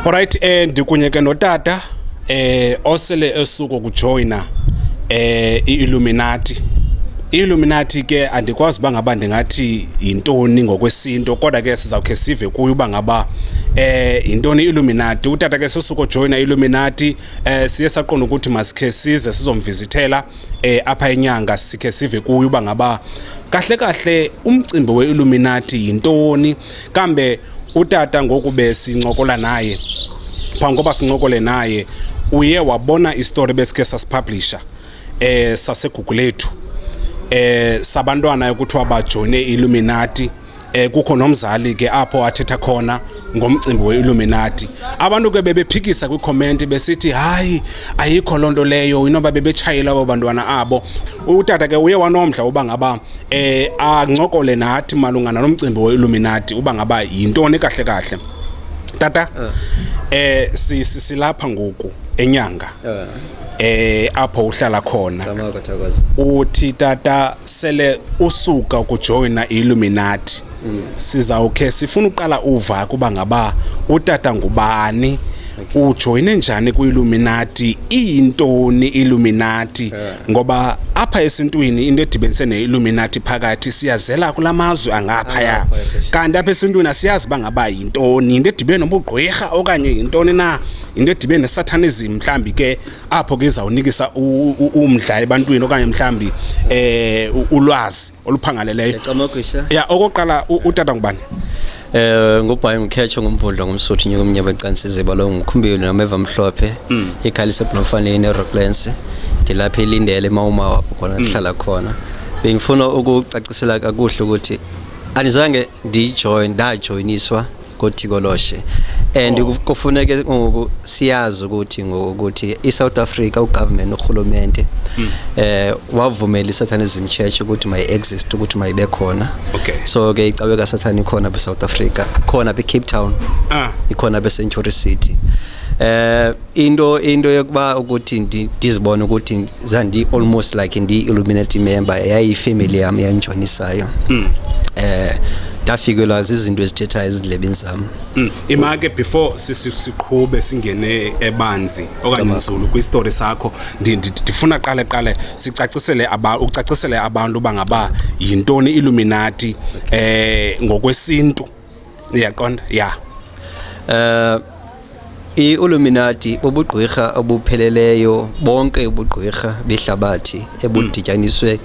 Alright, ndikunye ke notata osele esuka kujoyina iIlluminati. IIlluminati ke andikwazi uba ngaba ndingathi yintoni ngokwesintu, kodwa ke sizawukhe sive kuyo uba ngaba yintoni iIlluminati. Utata ke sesuka joyina iIlluminati, siye saqonda ukuthi masikhe size sizomvizithela apha enyanga, sikhe sive kuyo uba ngaba kahle kahle umcimbi weIlluminati yintoni. Kambe utata ngoku besincokola naye, phambi koba sincokole naye uye wabona istory besikhe sasipublisha saseGugulethu sabantwana ekuthiwa bajoyine Illuminati. Kukho nomzali ke apho athetha khona ngomcimbi weIlluminati. Abantu ke bebephikisa kwicomment besithi hayi, ayikho loo nto leyo, inoba bebetshayela abo bantwana abo. Utata ke uye wanomdla uba ngaba ancokole nathi malunga nalomcimbi weIlluminati, uba ngaba yintoni kahle kahle. Tata, silapha ngoku enyanga apho uhlala khona. Camagu, Thokoza. Uthi tata sele usuka ukujoyina iIlluminati. Sizawukhe sifuna uqala uva kuba ngaba utata ngubani, ujoyine njani kwi-Illuminati, iyintoni Illuminati, ngoba apha esintwini into edibenise ne-Illuminati phakathi siyazela kula mazwe angaphaya. Angaphaya, phesheya. Kanti apha esintwini asiyazi uba ngaba yintoni, into edibene nobugqwirha okanye yintoni na, into edibene nesatanism mhlambi ke apho ke izawunikisa umdla ebantwini okanye mhlambi ulwazi oluphangaleleyo. Camagu. Ya, okokuqala, utata ngubani? Ngubhayi, ngukhetho, ngumvundla, ngumsuthu, nyuka umnyama ecansiziba lo, ngukhumbile nameva amhlophe. Ikhaya liseBloemfontein, eRocklands. Ndilapha elindele emawuma wapho khona ndihlala khona. Bengifuna ukucacisela kakuhle ukuthi andizange ndijoin, ndajoyiniswa ngothikoloshe and kufuneke ngoku siyazi ukuthi ngokuthi iSouth Africa, ugovernment, urhulumente wavumela iSatanism Church ukuthi may exist, ukuthi mayibe khona. So ke icawe kaSathane ikhona be-South Africa, khona be-Cape Town, ikhona be-Century City. Into yokuba ukuthi ndizibone ukuthi zandi almost like ndi Illuminati member, yayi family yami yanjonisayo. Ndafikelwa zizinto ezithethayo ezindlebeni zami. Imake before siqhube singene ebanzi okanye nzulu kwistory sakho, ndifuna qale qale sicacisele aba ucacisele abantu bangaba yintoni Illuminati ngokwesintu. Iyaqonda? Ya. I-Illuminati bubugqwirha obupheleleyo, bonke ubugqwirha behlabathi ebudityaniswe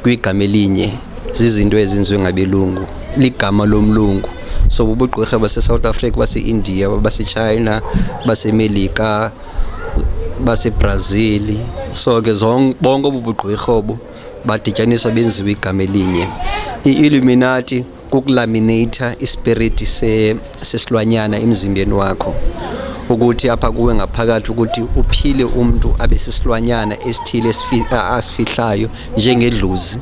kwigama elinye, zizinto ezenziwe ngabelungu, ligama lomlungu. So bubugqwirha base-South Africa, base-India, base-China, baseMelika, baseBrazil. So ke bonke obu bugqwirha obu badityaniswa benziwe igama elinye. I-Illuminati kukulaminata ispirit sesilwanyana emzimbeni wakho, ukuthi apha kuwe ngaphakathi ukuthi uphile umuntu abe sisilwanyana esithile asifihlayo njengedlozi.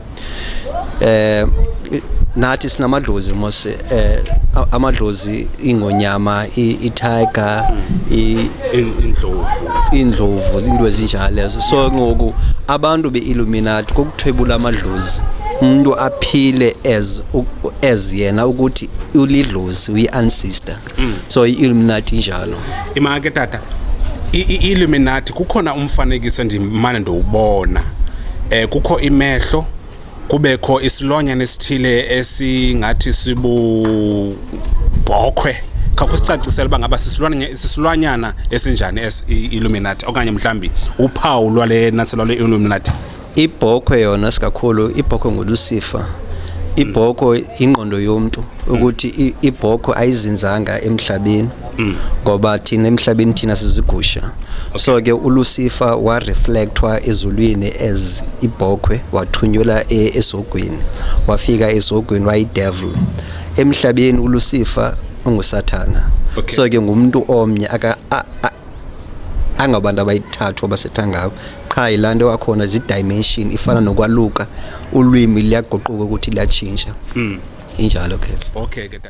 Nathi sinamadlozi mos, amadlozi ingonyama, i-tiger, Indlovu. Indlovu, izinto ezinjalo lezo. So ngoku abantu be-Illuminati kokuthwebula amadlozi, umuntu aphile as yena ukuthi ulidlozi, uyi-ancestor. So i-Illuminati injalo. Imake tata, i-Illuminati kukhona umfanekiso endimane ndiwubona. Kukho imehlo, kubekho isilwanyana esithile esingathi sibu bhokhwe. Khawusicacisele uba ngaba sisilwanyana esinjani Illuminati okanye mhlambi uphawu lwale nantsi lwale Illuminati. Ibhokhwe yona sikakhulu, ibhokhwe nguLucifer. Ibhokhwe ingqondo yomntu, ukuthi ibhokhwe ayizinzanga emhlabeni, ngoba thina emhlabeni thina sizigusha. So ke uLucifer wareflectwa ezulwini as ibhokhwe, wathunyelwa esogwini, wafika esogwini wayi-devil. Emhlabeni uLucifer ungusathana. So ke ngumuntu omnye, aka angabantu abayithathu abasetha ngabo qha. Yilaa nto wakhona zii-dimension, ifana nokwaluka, ulwimi liyaguquka ukuthi liyatshintsha, injalo ke. Okay ke tata.